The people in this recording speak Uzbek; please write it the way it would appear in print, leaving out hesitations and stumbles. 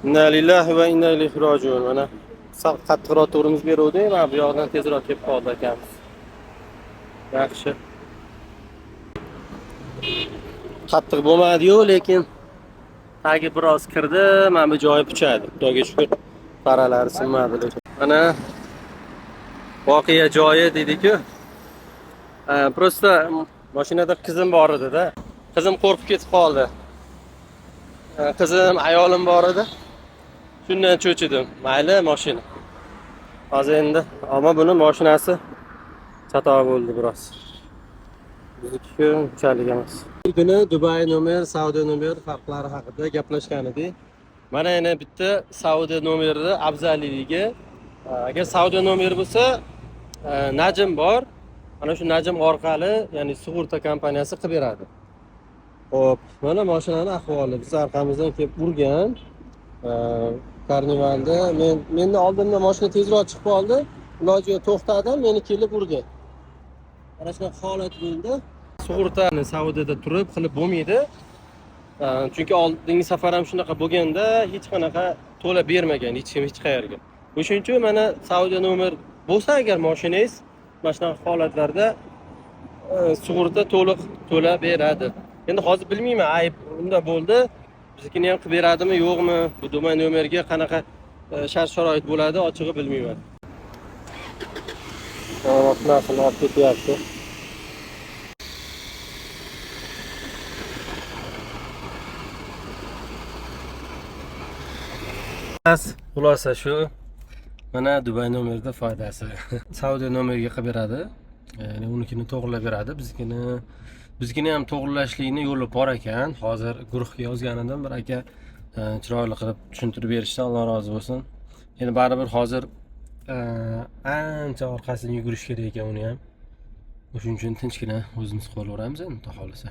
Inna lillahi va inna ilayhi rojiun. Mana sal qattiqroq turimiz beruvdik, mana bu yoqdan tezroq kelib qoldi akamiz. Yaxshi. Qattiq bo'lmadi-yu, lekin tagi biroz kirdi, mana bu joyi puchadi. Xudoga shukr, paralari sinmadi lekin. Mana voqea joyi deydi-ku. Просто mashinada qizim bor edi-da. Qizim qo'rqib ketib qoldi. Qizim, ayolim bor edi. Shundan cho'chidim. Mayli, mashina. Hozir endi ammo buni mashinasi chatoq bo'ldi biroz. Bizniki unchalik emas. Bir kuni Dubay nomer, Saudiya nomer farqlari haqida gaplashgan edik. Mana yana bitta Saudiya nomerida afzalligi. Agar Saudiya nomeri bo'lsa, Najm bor. Mana shu Najm orqali, ya'ni sug'urta kompaniyasi qilib beradi. Xo'p, mana mashinani ahvoli. Biz orqamizdan kelib urgan. Karnivalda men oldimda mashina tezroq chiqib qoldi. Iloji yo'q, to'xtadim, meni kelib urdi. Mana shunaqa holat bo'ldi. Sug'urtani Saudiyada turib qilib bo'lmaydi. Chunki oldingi safar ham shunaqa bo'lganda hech qanaqa to'lab bermagan hech kim hech qayerga. O'shuning uchun mana Saudiya nomer bo'lsa agar mashinangiz mana shunaqa holatlarda sug'urta to'liq to'lab beradi. Endi hozir bilmayman, ayb unda bo'ldi. Biznikini ham qilib beradimi, yo'qmi? Bu Dubay nomerga qanaqa shart sharoit bo'ladi, ochig'i bilmayman. Mashinasini olib ketyapti. Xulosa shu. Mana Dubay nomerida foydasi. Saudiya nomeriga qilib beradi. Ya'ni unikini to'g'rilab beradi. Biznikini ham to'g'rilashlikni yo'li bor ekan. Hozir guruhga yozgan edim, bir aka chiroyli qilib tushuntirib berishdi, Alloh rozi bo'lsin. Endi baribir hozir ancha orqasidan yugurish kerak ekan uni ham. O'shuning uchun tinchgina o'zimiz qolaveramiz endi, xudo xohlasa.